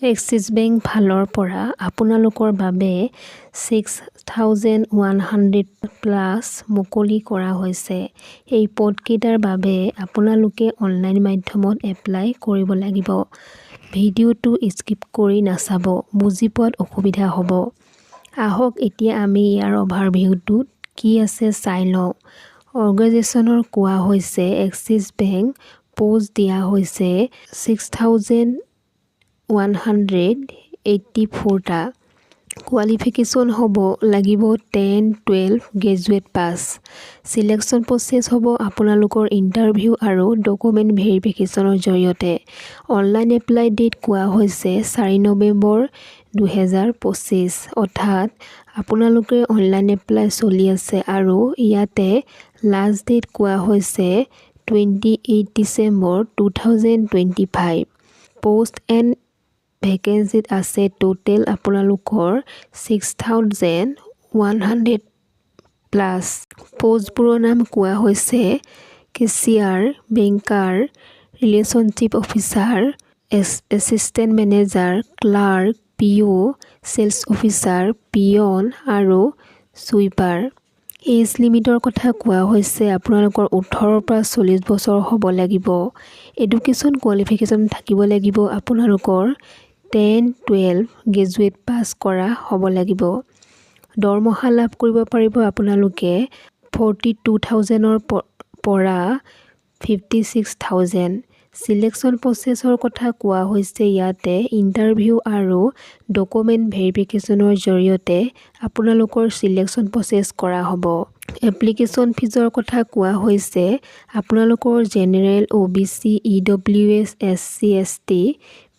Axis bank ফালৰ পৰা আপোনালোকৰ বাবে 6100 plus মুকলি কৰা হৈছে। এই পদকেইটাৰ বাবে আপোনালোকে অনলাইন মাধ্যমত এপ্লাই কৰিব লাগিব। ভিডিঅ'টো স্কিপ কৰি নাচাব, বুজি পোৱাত অসুবিধা হ'ব। আহক, এতিয়া আমি ইয়াৰ অভাৰভিউটোত কি আছে চাই লওঁ। অৰ্গেনাইজেশ্যনৰ কোৱা হৈছে এক্সিছ বেংক। প'ষ্ট দিয়া হৈছে 6184টা। কোৱালিফিকেশ্যন হ'ব লাগিব 10, 12, graduate pass। Selection process হ'ব আপোনালোকৰ ইণ্টাৰভিউ আৰু ডকুমেণ্ট ভেৰিফিকেশ্যনৰ জৰিয়তে। অনলাইন এপ্লাই ডেট কোৱা হৈছে 4 নৱেম্বৰ 2025, অৰ্থাৎ আপোনালোকে অনলাইন এপ্লাই চলি আছে আৰু ইয়াতে লাষ্ট ডেট কোৱা হৈছে 28 December 2025। Post and ভেকেঞ্চিত আছে টোটেল আপোনালোকৰ 6100 প্লাছ। প'ষ্টবোৰৰ নাম কোৱা হৈছে cashier, banker, relationship officer, assistant manager, clerk, PO, sales officer, peon আৰু ছুইপাৰ। এইজ লিমিটৰ কথা কোৱা হৈছে আপোনালোকৰ 18ৰ পৰা 40 বছৰ হ'ব লাগিব। এডুকেশ্যন কোৱালিফিকেশ্যন থাকিব লাগিব আপোনালোকৰ 10, 12, গ্ৰেজুৱেট পাছ কৰা হ'ব লাগিব। দৰমহা লাভ কৰিব পাৰিব আপোনালোকে 42,000ৰ পৰা 56,000। চিলেকশ্যন প্ৰচেছৰ কথা কোৱা হৈছে ইয়াতে ইণ্টাৰভিউ আৰু ডকুমেণ্ট ভেৰিফিকেশ্যনৰ জৰিয়তে আপোনালোকৰ চিলেকশ্যন প্ৰচেছ কৰা হ'ব। এপ্লিকেশ্যন ফিজৰ কথা কোৱা হৈছে আপোনালোকৰ general, O' B C, E W S, S C, S T,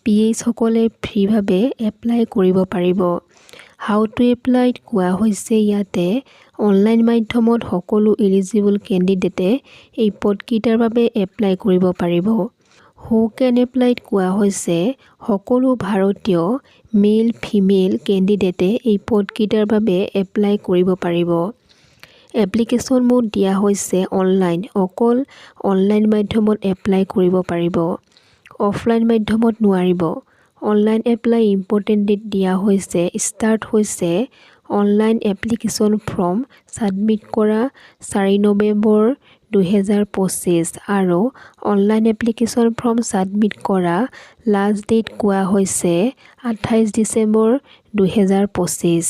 P এইচসকলে ফ্ৰীভাৱে এপ্লাই কৰিব পাৰিব। How to apply কোৱা হৈছে ইয়াতে অনলাইন মাধ্যমত সকলো ইলিজিবল কেণ্ডিডেটে এই পদকেইটাৰ বাবে এপ্লাই কৰিব পাৰিব। Who can apply কোৱা হৈছে সকলো ভাৰতীয় মেল, ফিমেল কেণ্ডিডেটে এই পদকেইটাৰ বাবে এপ্লাই কৰিব পাৰিব। এপ্লিকেশ্যন মোড দিয়া হৈছে অনলাইন। অকল অনলাইন মাধ্যমত এপ্লাই কৰিব পাৰিব, অফলাইন মাধ্যমত নোৱাৰিব। অনলাইন এপ্লাই ইম্পৰ্টেণ্ট ডেট দিয়া হৈছে, ষ্টাৰ্ট হৈছে অনলাইন এপ্লিকেশ্যন ফৰ্ম ছাবমিট কৰা 4 নৱেম্বৰ 2025 আৰু অনলাইন এপ্লিকেশ্যন ফৰ্ম ছাবমিট কৰা লাষ্ট ডেট কোৱা হৈছে 28 ডিচেম্বৰ 2025।